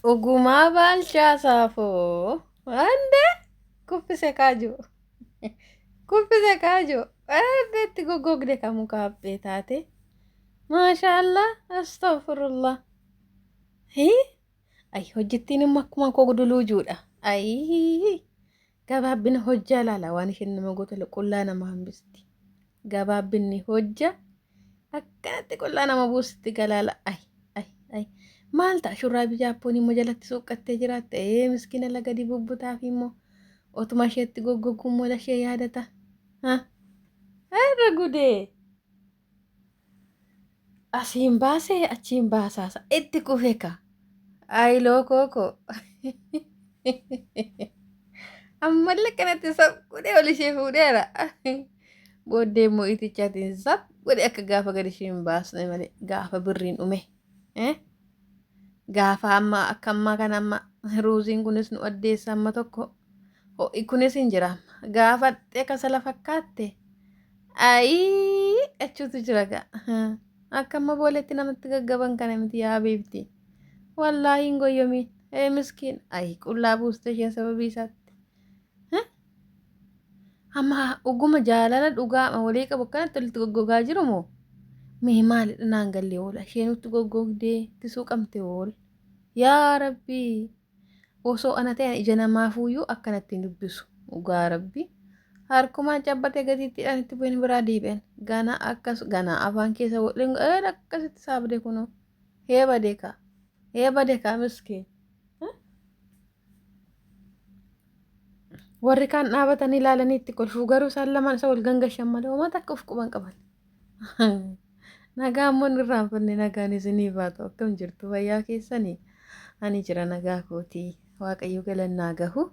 Dhugumaa Baalchaa Saafoo. Ande kuffise kaajoo. Kuffise kaajoo. Ande itti goggogde ka muka haphee taate. Maashaallah astaghfirullah. Hii ay hojjettiin immoo akkuma koo guduluujuudha. Ayii gabaabbina hojjaa laala waan isheen nama goote qullaa nama hambisti. Gabaabbinni hojja akkanatti qullaa nama buusitti galaala. Ay ay ay maal ta'a shurraabii jaappoon immoo jalatti suuqqattee jiraatte ee miskiina lagadi bubbutaaf immoo otuma isheetti goggogu immoo lashee yaadata. Irra gudee asiin baasee achiin baasaasa itti kufe ka. Ay lookoo koo. Ammallee kanatti sab godhee ol ishee fuudheera. Booddee immoo itichaatiin sab godhee akka gaafa gadi ishee hin baasne malee gaafa birriin dhume. Gaafa amma akka ammaa kana amma ruuziin kunis nu addeessa amma tokko ho'i kunis hin jira. Gaafa kasala fakkaatte ayii achuutu jira gaa. Akka amma booletti namatti gaggaban kana miti yaa habiibti. Wallaahi hin goyyomiin. Ee miskiin ayi qullaa buuste isheen sababii isaatti. Amma dhuguma jaalala dhugaa walii qabu akkanatti walitti goggogaa jiru moo? Mee maalidha naan galle oola isheen nutti goggogdee itti suuqamte oola. Yaa Rabbii osoo ana ta'e ija namaafuyyuu akkanatti hin dubbisu dhugaa Rabbii. Harkumaan cabbatee gatiittiidhaan itti bu'een biraa deebi'an. Ganaa akkas ganaa afaan keessa waliin akkasitti saabde kunoo. Hee badee kaa. Hee badee kaa miskiin. Warri kaan dhaabatanii ilaalanii itti kolfuu garuu isaan lamaan isa wal gangashan malee homaa takka of quban qaban. Nagaa immoo hin irraanfanne nagaan isiniif haa ta'u akkam jirtu fayyaa keessanii ani jira nagaa kootii waaqayyo galannaa gahu.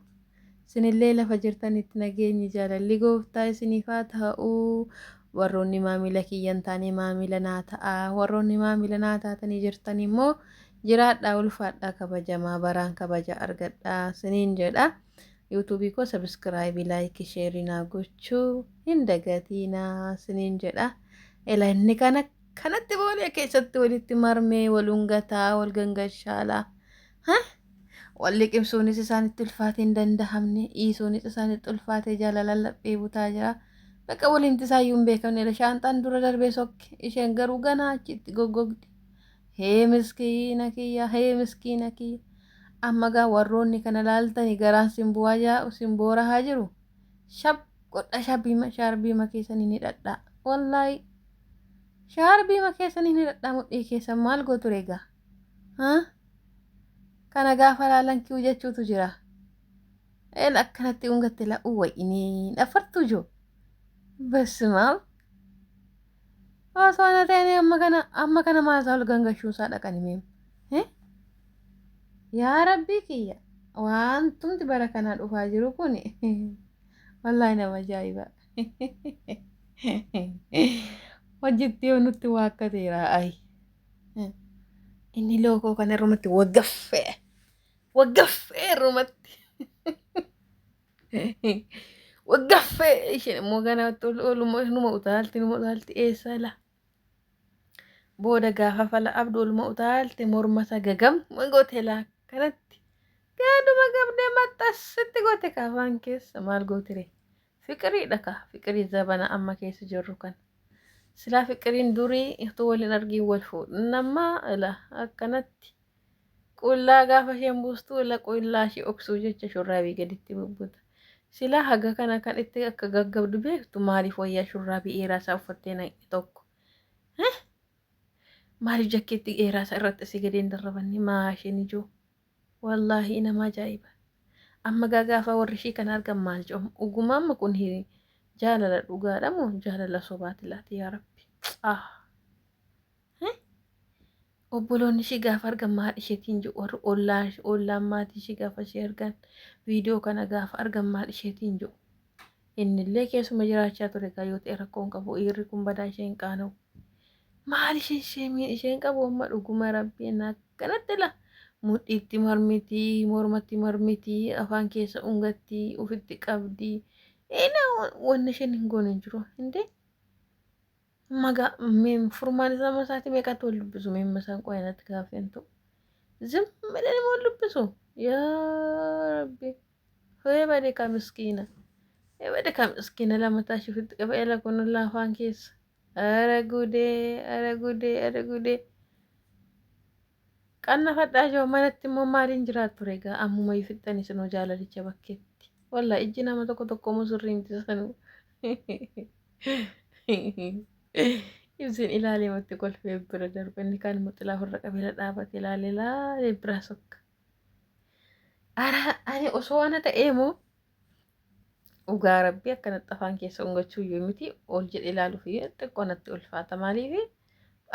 Isinillee lafa jirtanitti nageenyi jaalalli gooftaa isiniif haa ta'u. Warroonni maamila kiyya hin taane maamila naa ta'a. Warroonni maamila naa taatanii jirtan immoo jiraadhaa ulfaadhaa kabajamaa baraan kabaja argadhaa isiniin jedha. Yuutuubii koo sabiskiraayibii laayikii sheerii naa gochuu hin dagatiinaa isiniin jedha. Ela inni kana kanatti boolee keessatti walitti marmee wal ungataa wal gangashaalaa. Wal liqimsuunis isaanitti ulfaatee hin dandahamne dhiisuunis isaanitti ulfaatee jaalalaan laphee butaa jira. Bakka waliin isaayyuu hin beekamne shaanxaan dura darbee sokke isheen garuu ganaa achitti goggogdi. Hee miskiina kiyya hee miskiina kiyya. Amma gaa warroonni kana laaltanii garaan sin boorahaa jiru. Shab godha shabiima shaarbiima keessanii ni dhadhaa. Wallaahi shaarbiima keessanii ni dhadhaa mudhii keessan maal gootu egaa? Kana gaafa laalan ki'u jechuutu jira. Eel akkanatti ungatte la uwwa inni afartuu jiru. Basimaam. Osoo ana ta'anii amma kana maal isaa ol gangashuun isaa dhaqani meem. Yaa Rabbii kiyya wantumti bara kanaa dhufaa jiru kun wallaahi nama ajaa'iba. Hojjettee yoo nutti waakkateera ayi. Inni lookoo kana irrumatti waggaffee waggaffee irrumatti. Waggaffee isheen immoo ganaatti oluma numa utaalti numa utaalti eessa laa. Booda gaafa fala abdu oluma utaalte morma isaa gagam goote laa kanatti gaaduma gabdee maxxansitti goote kaafaan keessa maal gootire fiqiriidha kaa fiqirii zabana amma keessa jirru kana. Silaa fiqiriin durii utuu waliin argiin wal fuudhu nama ila akkanatti qullaa gaafa isheen buustu ila qullaa ishee oksuu jecha shurraabii gaditti bubbuta. Silaa haga kana kan itti akka gaggabdu beektu maaliif wayyaa shurraabii dheeraa isaa uffattee naqxe tokko. Maaliif jakkeetti dheeraa isaa irratti asii gadi hin darrabanne maa isheen ijoo. Wallaahi nama ajaa'iba. Amma gaa gaafa warri ishii kana argan maal jedhamu dhuguma amma kun jaalala dhugaadha moo jaalala sobaati laata yaa rabbi. Ah. Obboloonni ishii gaafa argan maal isheetiin jiru warri ollaa ollaan maatii ishii gaafa ishee argan viidiyoo kana gaafa argan maal isheetiin jiru. Innillee keessuma jiraachaa ture gaa yoo ta'e rakkoon qabu dhiirri kun badaa ishee hin qaana'u. Maal isheen sheemiin isheen qabu amma dhuguma rabbiin akkanatti la mudhiitti marmitii mormatti marmitii afaan keessa ungatti ufitti qabdi. Ina wanni isheen hin goone hin jiru hindee. Magaa furmaan isaa masaatii meeqatti wal dubbisu meemma isaan qoyanatti gaaffii ta'u. Zim jedhanii moo dubbisu? Yaa Rabbi. Hee bade ka miskiina. Hee bade ka miskiina lama taashii ofitti qaba ela kun afaan keessa. Ara gudee, ara gudee, ara gudee. Qannafadhaa jiru manatti immoo maaliin jiraattu ture egaa ammuma fixxanii sinoo jaalalicha bakkeetti. Wallaa ijji nama tokko tokko immoo sirrii miti sanuu. Ibsiin ilaalee matti kolfee bira darbe inni kaan immoo xilaa ofirra qabee dhaabate ilaalee laalee biraa sokka. Ara ani osoo ana ta'ee moo dhugaa rabbii akkanatti afaan keessa ungachuu iyyuu miti ol jedhee ilaaluuf iyyuu xiqqoo natti ulfaata maaliif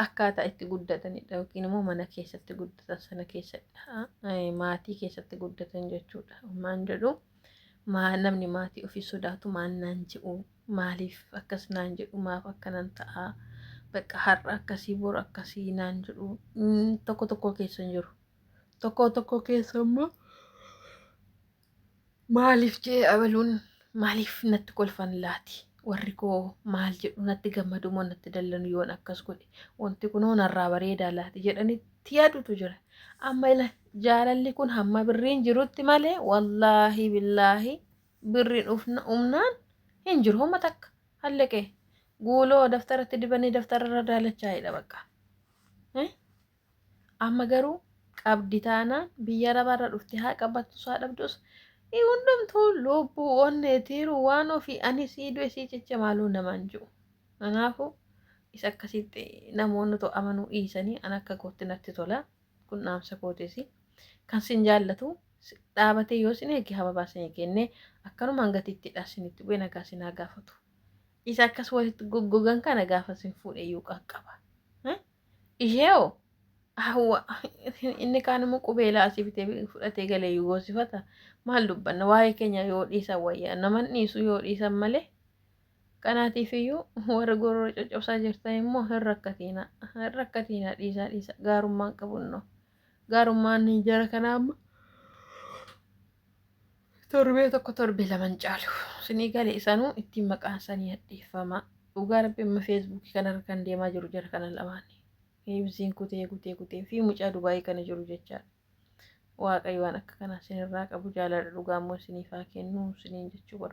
akkaataa itti guddatanidha yookiin immoo mana keessatti guddatan sana keessadha maatii keessatti guddatan jechuudha. Maan jedhu namni maatii ofii sodaatu maal naan jedhu maaliif akkas naan jedhu maaf akkanan ta'a bakka har'a akkasii boru akkasii naan jedhu tokko tokko keessa hin jiru. Tokko tokko keessa immoo maaliif jee abaluun maaliif natti kolfan laati warri koo maal jedhu natti gammadu moo natti dallanu yoon akkas godhe wanti kunoo narraa bareedaa laati jedhanitti yaadutu jira. Amma ila jaalalli kun hamma birriin jirutti malee wallaahi billaahi birriin humnaan hin jiru homma takka halleqee guuloo daftaratti dibanii daftararra daalachaa'edha bakka. Amma garuu qabdi taanaan biyya arabaarra dhufte haa qabattus haa dhabdus hundumtuu lubbuu onneetiiru waan ofii ani sii du'e sii jecha maaluu namaan jiru. Kanaafuu isa akkasitti namoonni too amanuu dhiisanii an akka kootti natti tola. Kun dhaamsa kootis. Kan sin jaallatu dhaabatee yoo sin eege hababaa sin kennee akkanumaan gatiittidha sinitti bu'ee nagaa sin haa gaafatu. Isa akkas walitti goggogan kana gaafa sin fuudhe iyyuu qaqqaba. Ishee hoo hawwa inni kaan immoo qubeelaa asii bitee fudhatee galee iyyuu goosifata. Maal dubbanna waa'ee keenya yoo dhiisan wayyaa naman dhiisu yoo dhiisan malee. Kanaatiif iyyuu warri gorora coccobsaa jirtan immoo hin rakkatiina. Hin rakkatiina dhiisaa dhiisa gaarummaan qabunnoo. Gaarummaan jara kanaa amma torbee tokko torbee laman caalu. Sinii galee isaanuu ittiin maqaan isaanii hadheeffama. Dhugaa rabbi amma feesbuukii kanarra kan deemaa jiru jara kana lamaani. Ibsiin kutee kutee kutee fi mucaa Dubaayii kana jiru jechaadha. Waaqayyo waan akka kanaa isinirraa qabu jaalala dhugaa immoo isiniif haa kennu isiniin jechuu barbaada.